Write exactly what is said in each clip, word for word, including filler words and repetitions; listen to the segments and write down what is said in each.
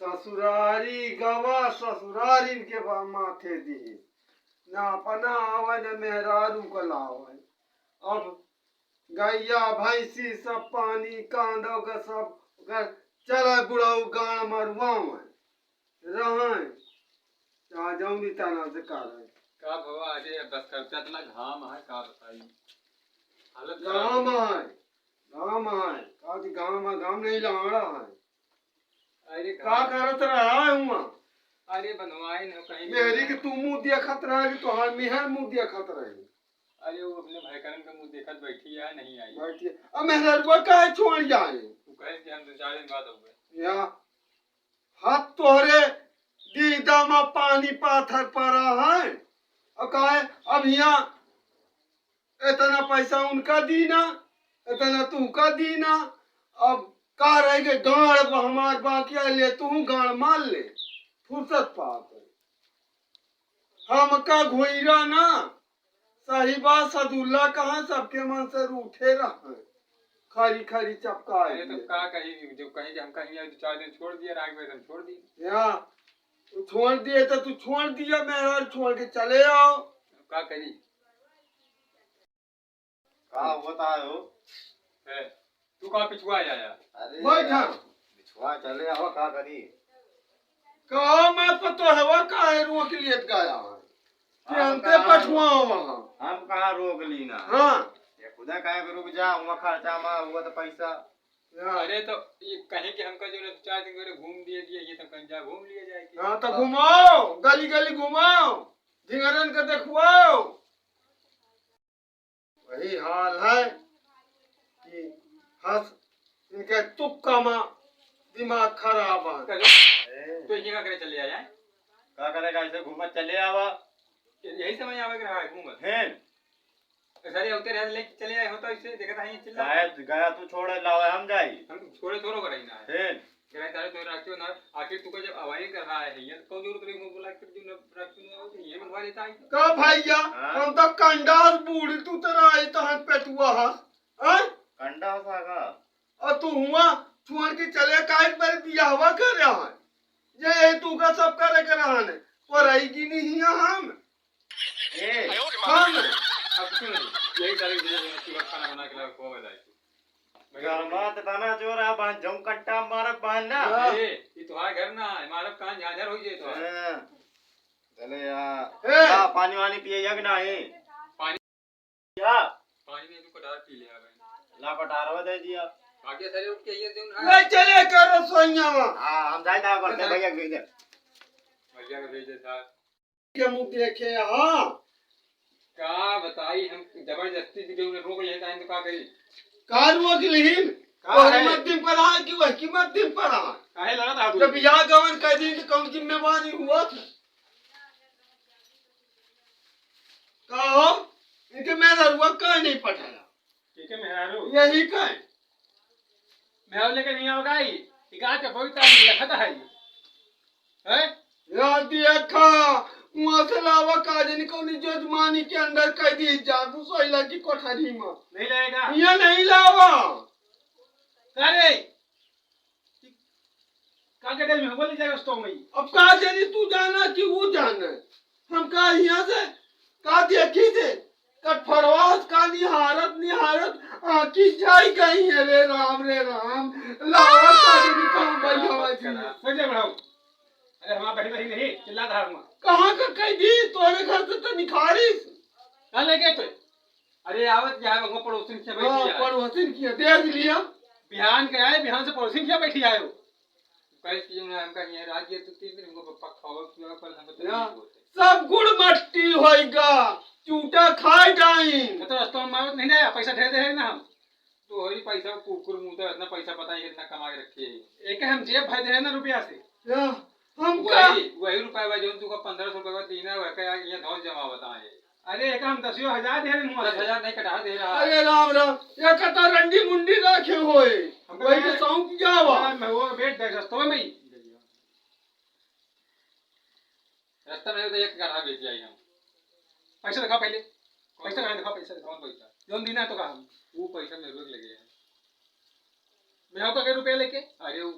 ससुरारी गवा, ससुरारिन के बा माथे दी। ना अपना आवे, ना मेहरारू का लावे। अब गइया, भैंसी, सब पानी, कांदो का सब, ओकर चला बुढ़ऊ गाड़ मरुआवे। रहै, चाहे जौनी तरह से करे। का भवा, अरे बस कर, इतना घाम है, का बताई। हालत खराब घाम है। है, घाम है, का जी घाम है, घाम नहीं लहाड़ा है। अरे का घाम करत रहा है हुआ? अरे बनवाइन हो कहीं मेहरी के तू मुँह देखत रहे कि तोहार मेहर मुँह देखत रहे? अरे वो अपने भाई करन के मुँह देखत बैठी है, नहीं आई। बैठी है। अब मेहररुआ काहे छोड़ जाए? तू कहे कि हम दो चार दिन बाद आऊंगे। या हाथ तोहरे दीदा मा पानी पाथर पड़ा है। और कहे अब यहाँ इतना पैसा उनका दीना, इतना तुहका दीना। अब का रह गए गाड़ ब-, हमार बाकी है, ले तू गाड़ मार ले, फुर्सत पात है। हमका घुइरा ना, साहिबा सदुल्ला कहाँ सबके मन से रूठे रहे, खरी खरी चपका अरे तो दिए। का कही, जो कहीं कि हम कहीं दो चार दिन छोड़ दिया, राग में हम छोड़ दिए। यहाँ तू छोड़ दिए तो तू छोड़ दिया, मेहरारू छोड़ के चले आओ। का करी? का होता है हो? ए, तू का पिछुआ आया? अरे बैठा। यार, पिछुआ चले आवा, का करी? का मैं पतो हवा काहे रोक लियत गया है? कि हम हमते कहाँ पछुआ वहाँ। हम कहाँ रोक ली ना? हाँ। ये खुदा काहे के रुक जा, वहाँ खर्चा मा हुआ तो पैसा। हाँ। अरे तो ये कहे कि हमका जो है दो चार दिन करे घूम दिए दिए, ये तो कहीं जा घूम लिया जाए कि हाँ, तो हाँ। घुमाओ, गली गली घुमाओ, ढिंगरन के देखवाओ। वही हाल है कि हंस इनके तुक्का मा दिमाग खराब है। करो। ए। तो ये का करे चले आया है? का करेगा, ऐसे घूमत चले आवा। यही समय आवे के रहा है घूमत। हैं? तो सारे उतर है, लेके चले आए होता इसे, देखा था ये चिल्ला। शायद गया तू छोड़े लावे हम जाई। हम छोड़े थोड़ो कराई ना है। हैं? कराई तारे तो राखियो ना, आखिर तू का जब आवाई कर रहा है, ये कौन जरूरत रही मुंह बुला के जो न राखियो ना हो, ये बनवा लेता है। का भैया, हाँ? हम तो कंडास बूढ़ तू तरह आई तो हम पेटुआ हा। हैं? कंडास आगा। और तू हुआ छोड़ के चले काहे पर बियाहवा कर रहा है? ये, ये तू का सब करे के रहा ने, पर आई की नहीं है हम। ए, हम। अब सुन, यही सारे दिन में तू खाना बना के ला, खवावे लाई तू। गरमा त दाना जोर आ, बहन जौन कट्टा मारब बहन ना। हाँ। ए, ये तुम्हारा घर ना है, मारब कहाँ झांझर हो जाए तो। हाँ। चले यार। ए। ला, पानी वानी पिए या कि ना है? पानी या? पानी में तू कटार पी ले आ भाई। ला, कटारवा दे दिया। आगे सारे उठ के ये जो ना ले चले कर रसोइया में। हाँ, हम जाए था, बढ़ते हाँ। भैया के भेजे। भैया के भेजे था। के मुंह देखे, हाँ। का बताई हम, जबरदस्ती से जो रोक लेता है तो का करी? का रोक लिहिन? का तोहरे है? मद्दिम पर आ कि वह की मद्दिम पर आ? काहे लगा था जब तू? बियाह गवन कर दी तो कौन जिम्मेवारी हुआ था? का हो? इनके मेहरारुआ का नहीं पठाया? ठीक है मेहरारू। यही का है? मेहरारू लेके नहीं आओगा ही। इका के बहुत टाइम लखत है। हैं? यार देखा, वहाँ से लावा का जानी कौन जजमानी के अंदर कर दी जा, तू सोइला की कोठरी में। नहीं लाएगा। ये नहीं लावा। अरे, का के दिल में बोले जाए उस तो में। अब का जानी तू जाना कि वो जाने। हम का यहाँ से का देखी थे? कटफरवास का निहारत निहारत आँखी जाई गई है रे राम रे राम। लावा का जानी कहाँ बैठा हुआ जी। सर जी बढ़ाओ। अरे हमारा बहन बहन नहीं, चिल्ला था हमारा। कहाँ का कह दी? तोरे घर से तो निखारिस। कहाँ लेके तो? अरे आवत क्या है, वो पड़ोसिन से हाँ, बैठी है। पड़ोसिन की है, देख लिया। बिहान के आए, बिहान से पड़ोसिन के बैठी आए हो। कहे कि जो है, हमका यहाँ रात ये तो तीन दिन हमको पप्पा खावा पिया, कल हमको तो या, नहीं बोलते। सब गुड़ मट्टी होइगा, चूटा खाए डाइन। तो रास्ता में मारत नहीं ना, पैसा ढेर दे है ना हम। तो वही पैसा कुकुर मुंह तो इतना पैसा पता नहीं कितना कमा के रखे है। एक हम जेब भर दे है ना रुपया से। या, हमका वही, वही रुपया बा, जौन तुमको पन्द्रह सौ रुपया दीना है, वह का ये धौल जमा बताए। अरे, एक हम दसियो हजार दे रहे हैं दस हजार नहीं कटा दे रहा। अरे राम राम, ये कता रंडी मुंडी रखे होए। हमको वही के यार सौंप जावा। यार, मैं वो बेच दे, रस्तों में ही। रास्ता में तो एक कटा बेच आई हम। पैसा दिखा पहले। कौन पैसा दिखा, दिखा पैसा दिखा। कौन पैसा? जौन दीना है तो कहा। वो पैसा मेरे को लगे है। मैं आपका के रुपया लेके? अरे, वो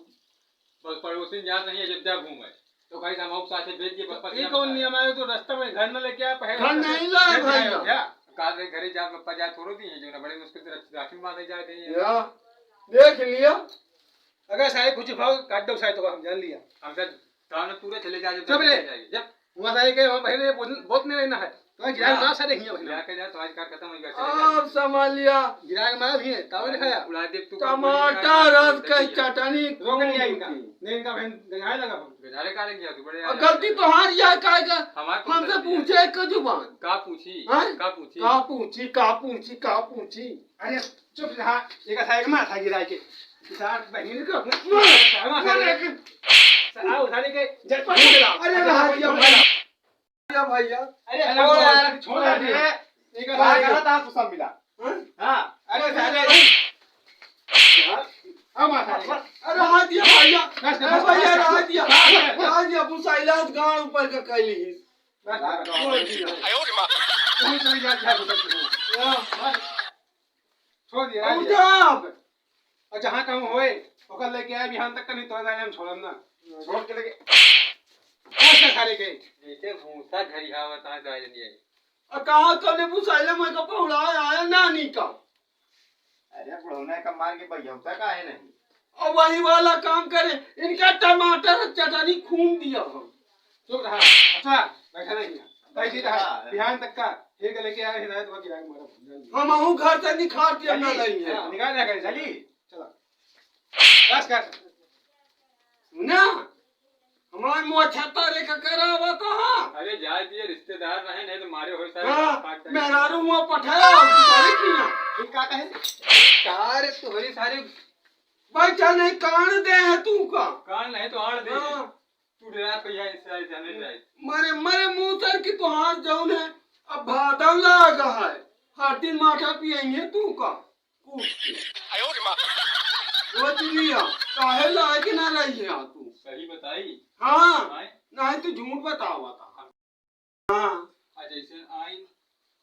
बस पड़ोसी जात नहीं, अयोध्या घूमे। तो कहीं से हम साथे भेज दिए, बप्पा से ये ना कौन बताया। नियम आयो, तो रास्ता में घर न लेके आए, पहले घर नहीं लाए भेज भाई। आयो क्या? कार रे घरे जा, बप्पा जा, थोड़ो दी है, जो ना बड़े मुश्किल से रख-, राखी मांगे जाते हैं। या, देख लिया। अगर सारे कुछ भाव काट दो, सारे तो हम जान लिया। हम सर काम में पूरे चले जाए, चुप रे। जाइए, जा। वहाँ सारे के, वहाँ पहले बोल-, बहुत नहीं रहना है। तो गिराक हाँ। मार सारे हियाँ भैया। जाके जा, तो आज कार खत्म हो गया, चले जाओ। अब संभाल लिया। गिराक मार भी है, तावे दिखाया। उड़ा दे तू, टमाटर कोई और नहीं कहीं है। चटनी रोक लिया इनका। नहीं, इनका बहन गंगाए लगा हम। गजारे का लग गया तू, बड़े और यार। गलती तो हार यह है, काहे का? हमारे को हमसे गलती है। पूछे एक जुबान। का पूछी? हाँ? का पूछी? का पूछी, का पूछी, का पूछी? अरे, चुप रहा, एक था, एक माथा गिरा के। सार बहिन को, मार, मार, मार, मार। सार, आओ, सारे के, जब अरे, रहा दिया भाई। भैया, भैया। अरे, अरे, छोड़ यार, छोड़ यार। एक का बात है। कहा था आपको सब मिला। हाँ? हाँ। अरे, अरे, साले। हाँ, मार साले। अरे, हाथ दिया भैया। बस, अरे, बस, भैया, बस, हाथ दिया। बस, बस। हाथ दिया, बुसाइला हाथ गांड ऊपर का कैली ही। बस, बस, बस। छोड़ दिया। आयो रे माँ। तू चली जा, जा, जा, जा। हाँ। बस। छोड़ दिया, अब जा। उठा अब। और जहाँ कहूँ होए, ओकर लेके आए, बिहान तक का नहीं तो जाने हम छोड़म ना। छोड़ के लेके। बस, बस, सारे के। जैसे भूसा झरिहावत है, जाए नहीं आई। और कहाँ कने बुसाइले मैं का पहुड़ा आया नानी का। अरे बुढ़ौना का मार के बहियौता का है नहीं। और वही वाला काम करे, इनका टमाटर चटनी खून दिया हम। चुप रहा। अच्छा, बैठा नहीं है। बैठी रहा। हाँ। बिहान तक का, फिर के लेके आए, हिदायत बा गिरा के मारा। हमहू घर से निखार के ना चली। नहीं है। हाँ, निकाल रहा करें, चली। चला। बस कर। सुना, हमार मुँह छत्ता रे का करावा कहाँ? अरे जाए दिए, रिश्तेदार रहे, नहीं तो मारे होए सारे हाँ, काट डाले। मेहरारू हुआ पठाया, तुम्हारे की ना। तू का कहे? सारे तोहरी सारी बैठा नहीं, कान दे है तू का? कान नहीं तो आड़ दे। हाँ। तू डरा तो यहाँ इससे आए जाने जाए। मरे, मरे मुँह तर की तोहार जौन है, अब भादव लाग है, हाटिन माठा पियेंगे तू का? कूद के। आयो रे माँ। वो चिड़िया, काहे लायक ना रही है तू? सही बताई। हाँ, आए? नहीं तो झूठ बतावा था। हाँ। आ जैसे आई,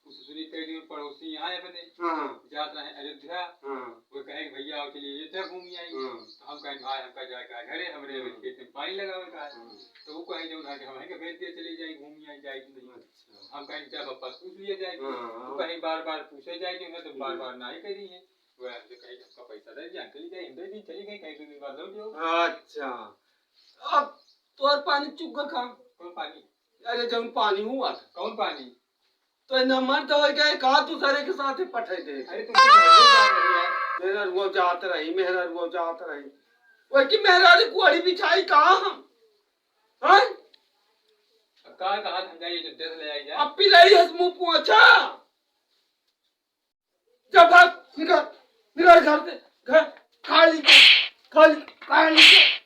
उ ससुरी कह दी, पड़ोसी यहाँ है अपने, हाँ। जात रहे अयोध्या, हाँ। वो कहे कि भैया आओ चलिए अयोध्या घूम आई। हाँ। तो हम कहें भाई हमका जाए का घरे, हमरे हाँ। खेत में पानी लगावे का है। हाँ। तो वो कहे जो उन्हें कि हम हैं कि भेज दिए चले जाए घूम आई जाए कि नहीं। अच्छा। हम कहें जब वापस पूछ लिया जाए कि हाँ, तो हाँ। कहीं बार बार पूछे जाए कि उन्हें तो बार हाँ। बार ना ही करी है। वो हमसे कहे कि हमका पैसा दे दिया, चली जाए, हम दे दी, चली गई, कहीं दो दिन बाद लौट जाओ। अच्छा। अब तोर पानी चुक गया का? कौन पानी? अरे जौन पानी हुआ था। कौन पानी? तो नंबर तो हो गए, कहा तू सारे के साथ ही पठाई दे। अरे तुम तो मेहरारू जात रही यार। मेहरारू जात रही, मेहरारू जात रही। वही की मेहरारू कुआरी बिछाई कहाँ हम? हैं? अब का कहा हम जाइए जो देश ले आई जाए। अब पिलाई हस मुँह पोछा। जा भाग, निकल, निकल घर से, घर खाली कर, खाली, खाली कर।